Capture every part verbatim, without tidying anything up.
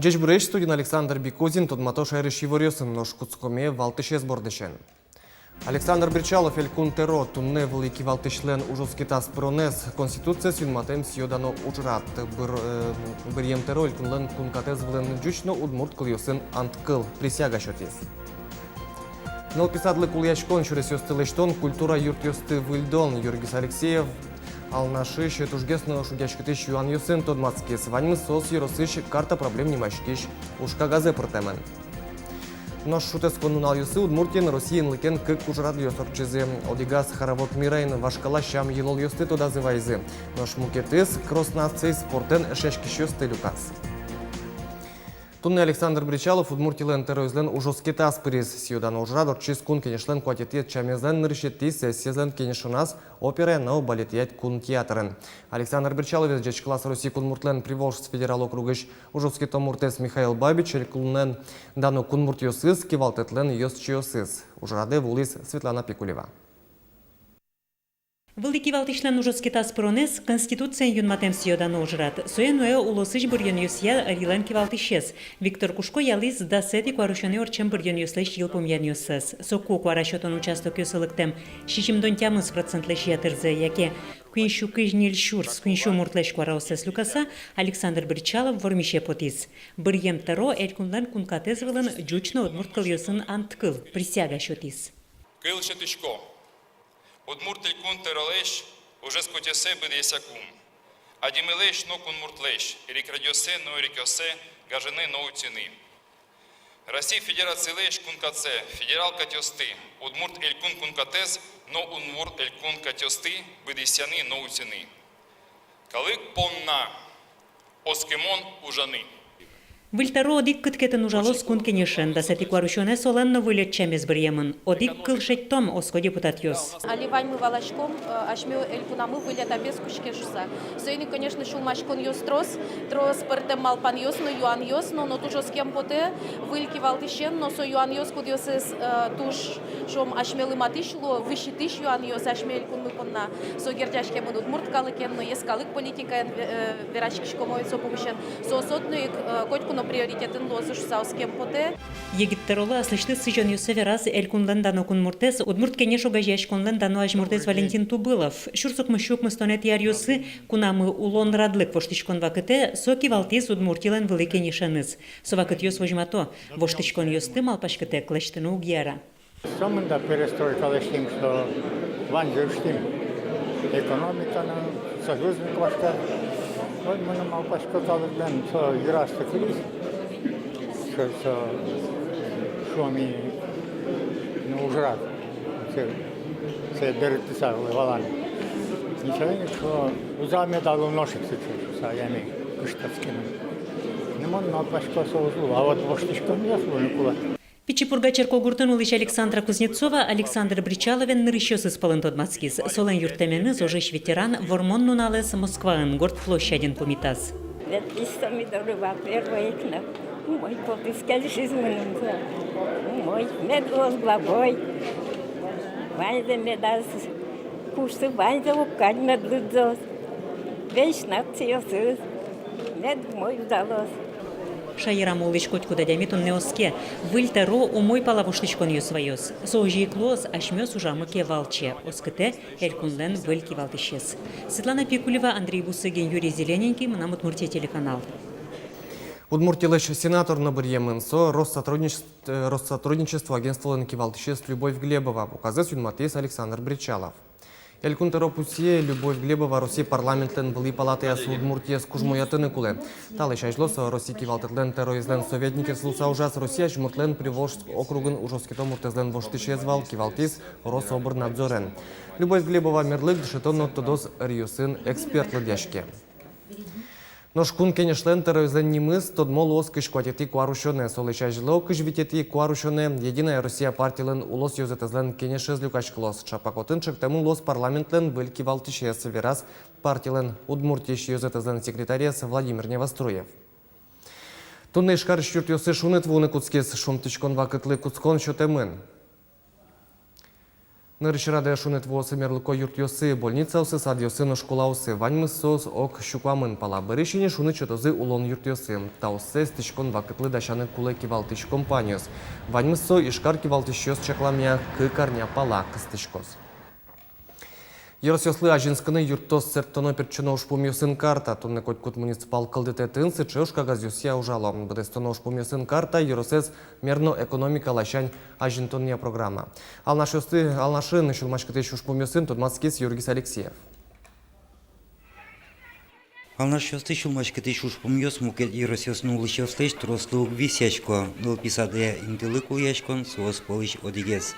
Ӟечбуресь! Студиын Александр Бикузин. Тодмато шаерысь иворъёсын. Нош кутскомы валтӥсез бордысен. Александр Бречалов, Элькун тӧро, туннэ вылӥ кивалтӥсьлэн ужоскетаз пыронэз. Конституциез юнматэм сӥё-дано ужрад. Быр-, э, быръем тӧро Элькунлэн кункатэз вылын ӟуч но удмурт кылъёсын ант кыл, присяга, сётӥз. Нылпи садлы кулэяськон, сюресъёсты лэсьтон, культура юртъёсты выльдон. Юргис Алексеев Алнашысь тужгес но шугъяськытӥсь юанъёсын тодматскиз. Ваньмыз соос ёросысь «Карта проблем» нимаськись ужкагазэ пыртэмын. Нош шутэтскон нуналъёсы Удмуртиын Россиын янлыкен кык ужрадъёс ортчизы. Одӥгаз Хоровод-Мираын вашкала сям-йылолъёсты тодазы вайизы. Нош мукетыз «Кросс наций» спортэн эшъяськисьёсты люказ. Туннэ Александр Бречалов Удмуртилэн тӧроезлэн ужоскетаз пыриз. Сӥё-дано ужрад ортчиз Кун Кенешлэн куатетӥ ӧтчамезлэн нырысетӥ сессиезлэн кенешоназ операя но балетъя кун театрын. Александр Бречаловез ӟечкылаз Россиысь Удмуртлэн Приволжск федерал округысь ужоскето муртэз Михаил Бабич, Элькунлэн дано кунмуртъёсыз, кивалтэтлэн ёзчиосыз. Ужрадэ вуылӥз Светлана Пикулева. Вылӥ кивалтӥсьлэн ужоскетаз пыронэз — Конституциен юнматэм сӥё-дано ужрад. Сое нуэ улосысь быръёнъёсъя ӧрилэн кивалтӥсез. Виктор Кушко ялӥз дасэтӥ куарусёнэ ортчем быръёнъёслэсь йылпумъянъёссэс. Соку куара сётон участокъёсы лыктэм сизьымдон тямыс процентлэсь ятырзэ, яке куинь сю кызь ньыль сюрс куинь сю муртлэсь куараоссэс люкаса, Александр Бречалов вормисе потӥз. Быръем тӧро Элькунлэн кункатэз вылын ӟуч но удмурт кылъёсын ант кыл, присяга, сётӥз. Кыл сётӥсько. Удмурт Элькун тӧролэсь ужэскутъёссэ быдэсъяку. Адямилэсь но кунмуртлэсь эрикрадъёссэ но эрикъёссэ гажаны но утьыны. Россия Федерацилэсь кункатсэ, федерал катъёсты, Удмурт Элькун кункатэз но Удмурт Элькун катъёсты быдэсъяны но утьыны. Калык понна оскымон ужаны. Выль тӧро одӥг кыткетын ужалоз Кун Кенешен. Дасэтӥ куарусёнэ солэн но выль ӧтчамез быръемын. Одӥг кыл шедьтом, оско депутатъёс. Али ваньмы валаськом, э, асьме Элькунамы выль этапез кутске шуыса. Соин ик, конечно, сюлмаськонъёс трос, трос пӧртэм малпанъёс но, юанъёс но, но туж оскем потэ выль кивалтӥсен но со юанъёс, кудъёсыз, э, туж, шуом, асьмелы матысь луо, висьытӥсь юанъёс асьме Элькунмы понна. Со герӟаськемын удмурт калыкен но, йӧскалык политикаен ве-, э, вераськиськом ой со пумысен. Соос одно ик, э, котьку но приоритетын луозы шуыса оскем потэ. Егит тӧролы аслэсьтыз сӥзёнъёссэ вераз Элькунлэн дано кунмуртэз, Удмурт Кенеш огазеяськонлэн дано азьмуртэз Валентин Тубылов. Сюрс укмыссю укмыстонэтӥ аръёсы, кунамы улон радлык воштӥськон вакытэ, со кивалтӥз Удмуртилэн вылӥ кенешеныз. Со вакытъёс возьмато: воштӥськонъёсты малпаськытэк лэсьтыны уг яра. Сомында перестройка лэсьтӥм, что ваньзэ усьтӥм. Экономика но, союзник вошто. Ой, мыным малпасько, калыклэн со йыраз-то кылиз. Со, со, шуом ини, ну, ужрад. Со, со берыктыса вал-, валан. Ничего, ничего, уза медалу ношик сыӵе, со яме кыштатскемын. Ну, мон малпасько, со уз лу, а вот воштӥськонъёс луыны кулэ. Пичи Пурга черкогуртын улӥсь Александра Кузнецова Александр Бречаловен нырысьёсыз пӧлын тодматскиз. Солэн юрттэменыз ожысь ветеран Вормон нуналэз Москваын, Горд площадьын пумитаз. Ветлӥсь со ми доры, во-первых, но умой потӥз, кельшиз мыным со. Умой, мед луоз, главой. Ваньзэ медаз кушты, ваньзэ уг кадь, мед лыдзоз. Весь нациосыз мед умой ужалоз. Шаерамы улӥсь котькуд адями туннэ оске: выль тӧро умой пала воштӥськонъёс ваёз. Со озьы ик луоз, асьмеос ужамы ке валче, оскытэ Элькунлэн выль кивалтӥсез. Светлана Пикулева, Андрей Бусыгин, Юрий Зелененький, «Мынам Удмуртие» телеканал. Удмуртилэсь сенатор но быръемын. Со Россотрудничество, э, Россотрудничество агентстволэн кивалтӥсез Любовь Глебова. Указэз юнматӥз Александр Бречалов. Элькун тӧро пусъе: Любовь Глебова Россия парламентлэн вылӥ палатаяз Удмуртиез кужмоятыны кулэ. Талэсь азьло со Россия кивалтэтлэн тӧроезлэн советникез луыса ужаз. Россия азьмуртлэн Приволжск округын ужоскето муртэзлэн воштӥсез вал, кивалтӥз Рособрнадзорен. Любовь Глебова мерлык дышетон но тодос ӧръёсын эксперт лыдъяське. Нош Кун Кенешлэн тӧроезлэн нимыз тодмо луоз кызь куатетӥ куарусёнэ. Солэсь азьло, кызь витетӥ куарусёнэ, «Единая Россия» партилэн улос ёзэтэзлэн кенешез люкаськылоз. Чапак отын чектэмын луоз парламентлэн выль кивалтӥсез, вераз партилэн Удмуртиысь ёзэтэзлэн секретарез Владимир Невоструев. Туннэ Ижкарысь юртъёсы шуныт вуыны кутскиз. Шунтӥськон вакытлы кутскон сётэмын. Нырысь радэ шуныт вуозы мерлыко юртъёсы, больницаосы, садъёсы но школаосы. Ваньмыз соос ог сю куамын пала. Бӧрысь ини шуныт сётозы улон юртъёсы. Таосыз эстӥськон вакытлы дасяны кулэ кивалтӥсь компаниос. Ваньмыз со Ижкар кивалтӥсьёс чакламъя кык арня пала кыстӥськоз. Ёросъёслы азинскыны юртъёс сэрттоно-пертчоно ужпумъёсын карта. Туннэ котькуд муниципал кылдытэтын сыӵе ужкагазъёсъя ужало. Быдэстоно ужпумъёсын карта ёросэз мер но экономика ласянь азинтонъя программа. Алнашъёсты, Алнашын сюлмаськытӥсь ужпумъёсын тодматскиз Юргис Алексеев. Алнашъёсты сюлмаськытӥсь ужпумъёс мукет ёросъёсын улӥсьёслэсь трослы уг висъясько. Нылпи садъя интылы кулэяськон соос пӧлысь одӥгез.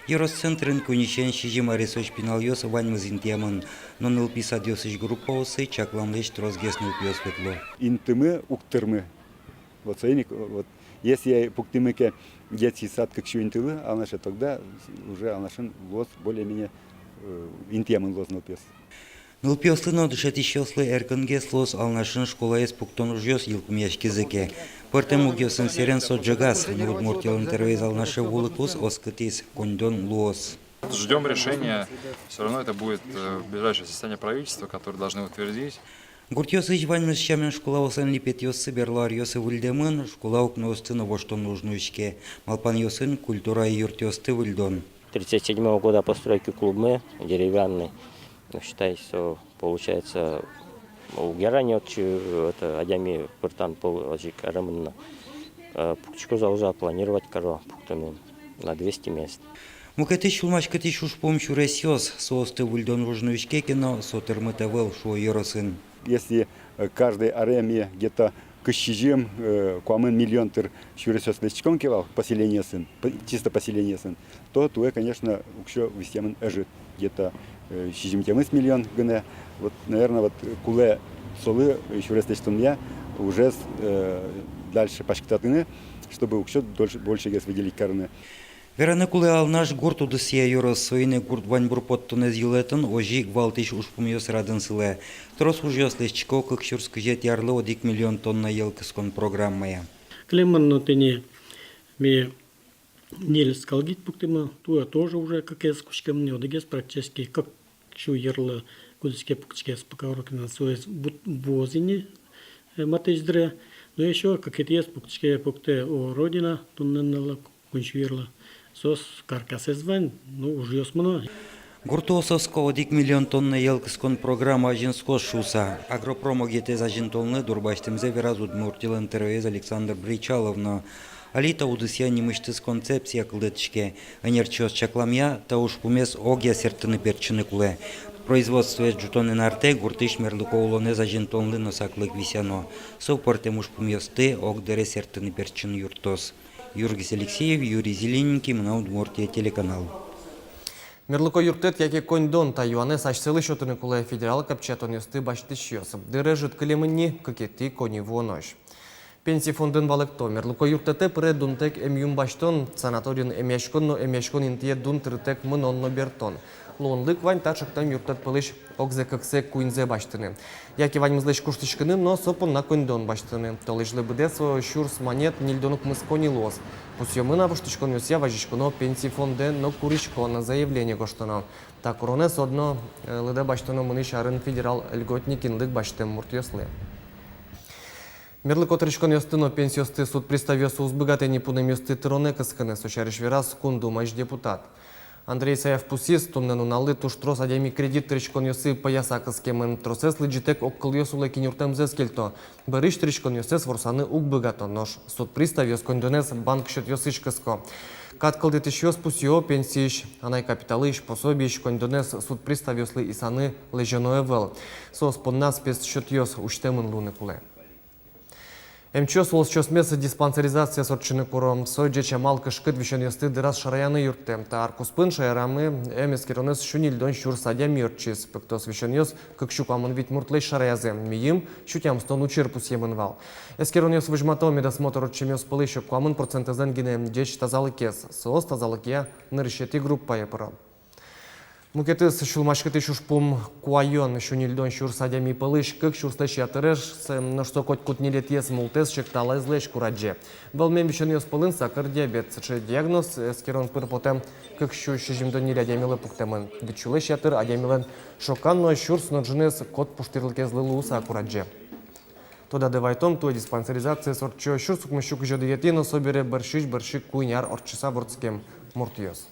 Ёрос центрын куиньысен сизьым аресозь пиналъёс ваньмыз интыямын, но нылпи садъёсысь группаосы чакламлэсь тросгес нылпиос ветло. Интымы уг тырмы. Вот соин ик, вот, если пуктӥмы ке детский сад кык сю интылы Алнаше, тогда уже Алнашын луоз более-менее, э, интыямын луоз нылпиос. Нылпиослы но дышетӥсьёслы эркынгес луоз Алнашын школаез пуктон ужъёс йылпумъяськизы ке. Пӧртэм мугъёсын сэрен со ӝегаз, но Удмуртилэн тӧроез Алнаше вуылыкуз оскытӥз: коньдон луоз. Ждём решения. Всё равно это будет, э, ближайшее заседание правительства, которое должны утвердить. Гуртъёсысь ваньмыз сямен школаослэн липетъёссы берло аръёсы выльдэмын, школа укноосты но воштон уж нуиське. Малпанъёсын культура юртъёсты выльдон. Тридцать седьмого года постройки клубмы деревянный. Ну, считай, что получается, уг яра ни отчы, это, адями пыртан пол озьы ик каремын на. Э, пуктӥськоз-а, уз-а, планировать каро пуктыны на двести мест. Мукетыз сюлмаськытӥсь ужпум — сюресъёс. Соосты выльдон уж нуиське ке но, со тырмыт ӧвӧл, шуо ёросын. Если, э, каждый аре ми где-то кызь сизьым, э, куамын миллион тыр сюресъёс лэсьтӥськом ке вал поселениосын, п-, чисто поселениосын, то туэ, конечно, уксё висъямын ӧжыт, где-то, э, сизьым-тямыс миллион гинэ. Вот, наверное, вот кулэ солы, э, сюрес лэсьтонъя ужез, э, дальше паськытатыны, чтобы уксё дольше, большегес выделить карыны. Вераны кулэ, Алнаш — гурт удысъя ёрос, соин ик гурт ваньбур поттонэз йылэтын озьы ик валтӥсь ужпумъёс радын сылэ. Трос ужъёс лэсьтӥсько кык сюрс кызетӥ арлы одӥг миллион тонна йӧл кыскон программая. Кылемын но тӥни ми ньыль скалгид пуктӥмы, туэ тоже уже кыкез кутскемын ни, одӥгез практически кык сю йырлы кудӥз ке пуктӥське, спокойно соос бут-, вуозы ини, э, матысь дыре. Но ещё кыкетӥез пуктӥське, пуктэ «О, Родина» туннэ нуналлы, куинь сю йырлы. Соос каркасэз вань, ну, ужъёс мыно. Гуртоос оско, одӥг миллион тонна йӧл кыскон программа азинскоз шуыса. Агропром огетэз азинтонлы дурбасьтэмзэ вераз Удмуртилэн тӧроез Александр Бречалов но. Али та удысъя нимысьтыз концепция кылдытӥське. Ӧнерчиос чакламъя, та ужпумез огъя сэрттыны-пертчыны кулэ. Производствоез ӝутонэн артэ гуртысь мерлыко улонэз азинтонлы но саклык висъяно. Со пӧртэм ужпумъёсты огдыре сэрттыны-пертчыны юрттоз. Юргис Алексеев, Юрий Зелененький, «Мынам Удмуртие» телеканал. Мерлыко юрттэт яке коньдон — та юанэз асьсэлы сётыны кулэ федерал капчиятонъёсты басьтӥсьёс. Дыр ӧжыт кылемын ни, кыкетӥ коньывуонозь. Пенси фондын валэкто: мерлыко юрттэтэ пыре дунтэк эмъюм басьтон, санаториын эмъяськон но эмъяськон интые дун тырытэк мынон но бертон. Луонлык вань та чактэм юрттэт пӧлысь огзэ, кыксэ, куиньзэ басьтыны. Яке ваньмызлэсь куштӥськыны но со понна коньдон басьтыны. Толэзьлы быдэ со сюрс манет ньыльдон укмыс коньы луоз. Пусъёмы на, воштӥськонъёсъя вазиськоно пенси фондэ но курисько на, заявление гожтоно. Та куронэз одно, э, лыдэ басьтоно мынӥсь арын федерал льготник инлык басьтэм муртъёслы. Мерлыко тырыськонъёсты но пенсиосты суд приставъёс уз быгатэ ни пунэмъёсты тыронэ кыскыны. Со сярысь вераз Кун Думаысь депутат. Андрей Саяф пусйиз, туннэ нуналлы туж трос адями кредит тырыськонъёсы пӧяса кыскемын. Тросэз лыдӟытэк огкылъёс улэ киньыртэмзэс кельто. Бӧрысь тырыськонъёссэс ворсаны уг быгато, нош суд приставъёс коньдонэз банк счётъёсысь кыско. Кат кылдытӥсьёс пусйо: пенсиысь, анай капиталысь, пособиысь коньдонэз суд приставъёслы исаны лэзёно ӧвӧл. Соос понна спецсчётъёс усьтэмын луыны кулэ. Эмчиос улосчиосмес диспансеризациез ортчыны куро. Со ӟеч амал кышкыт висёнъёсты дыраз шараяны юрттэ. Та ар куспын шаерамы эм эскеронэз сю ньыльдон сюрс адями ортчиз. Пыктос висёнъёс кык сю куамын вить муртлэсь шараязы. Мийым сю тямыстон учыр пусъемын вал. Эскеронъёс возьмато: медосмотр ортчемъёс пӧлысь ог куамын процентэзлэн гинэ ӟеч тазалыкез. Соос тазалыкъя нырысетӥ группае пыро. Мукетыз сюлмаськытӥсь ужпум — куаён. Сю ньыльдон сюрс адями пӧлысь кык сюрслэсь ятырез, нош со котькуд ньылетӥез мултэс секталаезлэсь курадӟе. Вӧлмем висёнъёс пӧлын сакар диабет. Сыӵе диагноз эскерон пыр потэм кык сю сизьымдон ньыль адямилы пуктэмын. Вить сюлэсь ятыр адямилэн шокан но сюрс но ӝынэз кот пуштырлыкезлы луыса курадӟе. Тодады вайтом, туэ диспансеризациез ортчо сюрс укмыс сю кызь одӥгетӥ но собере бӧрсьысь бӧрсьы куинь ар ортчыса вордскем муртъёс.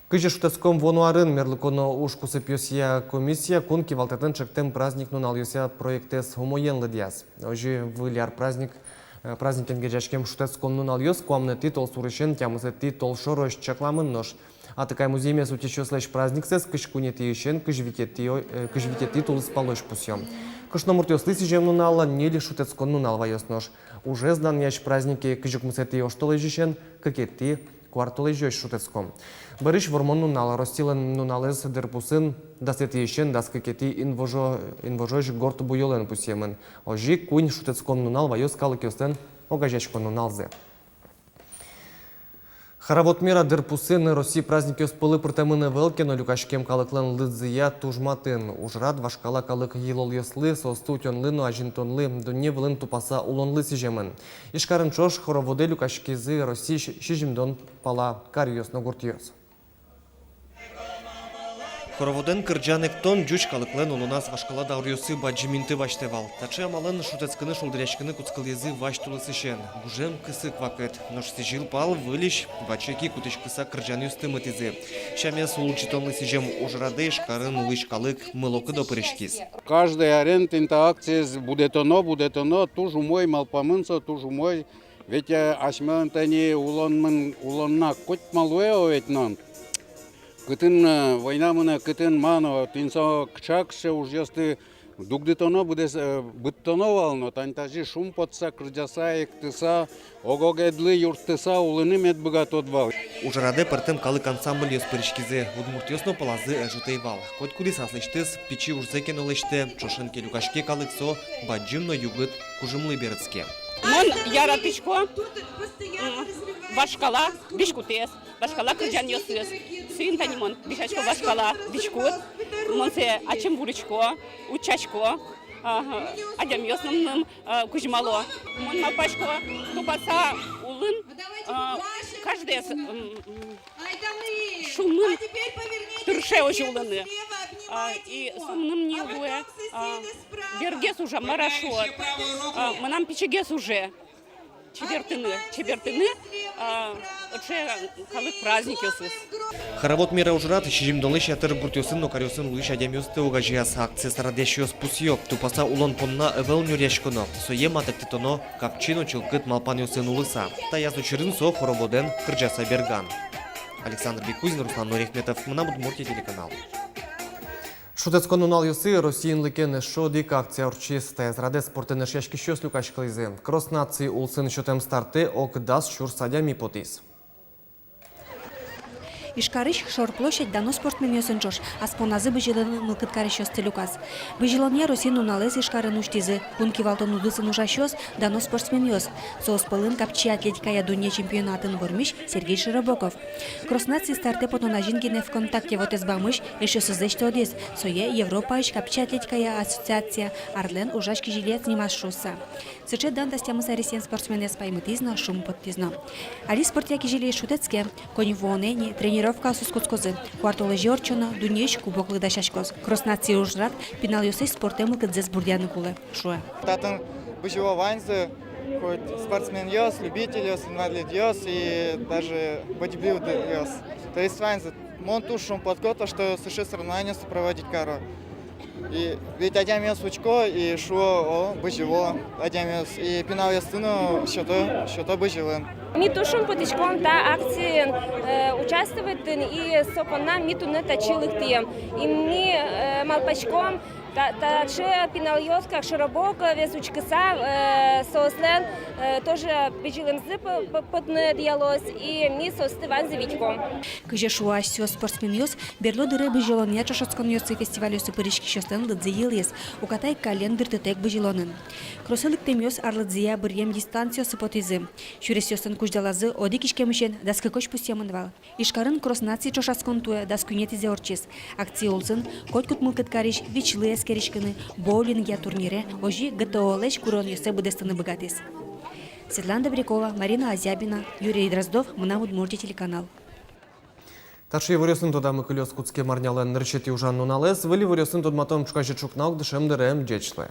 Кызьы шутэтском вуоно арын мерлыко но уж кусыпъёсъя комиссия кун кивалтэтын ӵектэм праздник нуналъёсъя проектэз умоен лыдъяз. Озьы Выль ар праздник, э, праздникен герӟаськем шутэтскон нуналъёс куамынэтӥ толсурысен тямысэтӥ толшорозь чакламын нош. Атыкай музъемез утисьёслэсь праздниксэс кызь куинетӥысен кызь витетӥ, э, кызь витетӥ тулыспалозь пусъё. Кышномуртъёслы сӥзем нунал ньыль шутэтскон нунал ваёз нош. Ужез данъясь празднике кызь укмысэтӥ оштолэзьысен кыкетӥ куартолэзёзь шутэтском. Бӧрысь Вормон нунал. Россилэн нуналэз дырпусын дасэтӥысен дас кыкетӥ инвожо-, инвожозь горд буёлэн пусъемын. Озьы ик куинь шутэтскон нунал ваёз калыкъёслэн огазеяськон нуналзы. Хоровод мира дырпусын Россиысь праздникъёс пӧлы пыртэмын ӧвӧл ке но, люкаськем калыклэн лыдзыя туж матын. Ужрад вашкала калык йылолъёслы, соосты утёнлы но азинтонлы, дунне вылын тупаса улонлы сӥземын. Ижкарын ӵош хороводэ люкаськизы Россиысь сизьымдон пала каръёс но гуртъёс. Хороводэн кырӟан-эктон ӟуч калыклэн улоназ вашкала дауръёсы бадӟым инты басьтэ вал. Таӵе амалэн шутэтскыны-шулдыръяськыны кутскылӥзы вазь тулысысен. Гужем кысык вакыт. Нош сӥзьыл пал выльысь ваче ки кутӥськыса кырӟанъёсты мытӥзы. Сямез улӟытонлы сӥзем ужрадэ Ижкарын улӥсь калык мылокыдо пыриськиз. Каждый арен тӥни та акциез будэтоно, будэтоно, туж умой, малпамын со туж умой. Ведь, э, асьмелэн тани улонмы, улонна котьма луэ, о, ведь но. Кытын, э, война мынэ, кытын ма но, тӥни со кыӵе ке ужъёсты дугдытоно, быдэс, э, быдтоно вал но, тани тазьы шумпотыса, кырӟаса, эктыса, ог-огедлы юрттыса улыны мед быгатод вал. Ужрадэ пӧртэм калык ансамбльёс пыриськизы, удмуртъёс но пӧлазы ӧжыт ӧй вал. Котькудӥз аслэсьтыз пичи ужзэ ке но лэсьтэ, ӵошен ке люкаське калык, со бадӟым но югыт кужымлы берытске. Мон яратӥсько, м, вашкала дӥськутэз, вашкала кырӟанъёсыз. Соин тани мон дӥсясько вашкала дӥськут, мон сое ачим вурисько, утчасько, а, адямиос но мыным, а, кузьмало. Мон малпасько, тупаса улын, а, каждыез, м, м, шунмын тырше озьы улыны. А, и со мыным ни луэ, а, бергес ужа, мар-а шуод, а, мынам пичигес уже. Чебертыны, чебертыны, а, отчы калык праздникъёсыз. Хоровод мира ужрад сизьымдонлэсь ятыр гуртъёсын но каръёсын улӥсь адямиосты огазеяз. Акциез радъясьёс пусъё: тупаса улон понна ӧвӧл нюръяськоно, сое матэктытоно капчи но чылкыт малпанъёсын улыса. Таяз учырын со хороводэн кырӟаса берган. Александр Бекузин, Руслан Нурихметов, «Мынам Удмуртие» телеканал. Шутэтскон нуналъёсы Россиын лыкен эшшо одӥг акция ортчиз. Таяз радэ спортэн эшъяськисьёс люкаськылӥзы. Кросс наций улсын сётэм стартэ ог дас сюрс адями потӥз. Ижкарысь Шор площадь дано спортсменъёсын ӵош ас понназы бызьылыны мылкыд карисьёсты люказ. Бызьылонъя Россиын нуналэз Ижкарын усьтӥзы кун кивалтон удысын ужасьёс, дано спортсменъёс. Соос пӧлын капчи атлетикая дунне чемпионатын вормись Сергей Широбоков. Кросс наций стартэ потон азьын гинэ ВКонтакте вотэс бамысь эшъёсызлэсь тодӥз, сое Европаысь капчи атлетикая ассоциация арлэн ужась кизилиез нимаз шуыса. Сыӵе дан дас тямыс аресъем спортсменэз паймытӥз но, шумпоттӥз но. Али спортъя кизилиез шутэтске, коньывуонэ ни тренировкаосыз кутскозы, куартолэзе ортчоно дуннеысь кубоклы дасяськоз. Кросс наций ужрад пиналъёслэсь спортэ мылкыдзэс бурдъяны кулэ, шуэ. Татын бызьыло ваньзы, хоть спортсменъёс, любительёс, инвалидъёс и даже бодибилдеръёс. То есть ваньзы. Мон туж шумпотӥсько, то что сыӵе соревнованиосты проводить каро. И ведь адямиос учко и шуо: о, бызьыло адямиос, и пиналъёсты но сёто, сёто бызьылыны. Ми туж шумпотӥськом та акциын, э, участвовать карыны, и со понна ми туннэ татчы лыктӥм. И ми, э, малпаськом, Та- таӵе пиналъёс, как Широбоковез учкыса, э, соослэн, э, тоже бызьылэмзы п- п- потыны дыялоз, и ми соосты ваньзэ витьком. Кызьы шуо асьсэос спортсменъёс, берло дыре бызьылонъя ӵошатсконъёсы, фестивальёсы пыриськисьёслэн лыдзы йылӥз, уката ик каллен дыртытэк бызьылонын. Кроссэ лыктэмъёс арлыдзыя быръем дистанциосы потӥзы. Сюресъёслэн кузьдалазы одӥг иськемысен дас кыкозь пусъемын вал. Ижкарын «Кросс наций» ӵошатскон туэ дас куинетӥзэ ортчиз. Акци улсын котькуд мылкыд карись вичлы эскериськыны, боулингъя турнире, озьы ик ГТО-лэсь куронъёссэ быдэстыны быгатӥз. Светлана Добрякова, Марина Азябина, Юрий Дроздов, «Мынам Удмуртие» телеканал. Таӵе иворъёсын тодамы кылёз кутскем арнялэн нырысетӥ ужан нуналэз. Выль иворъёсын тодматом ӵуказе ӵукна ук дышем дыре. Ӟеч луэ.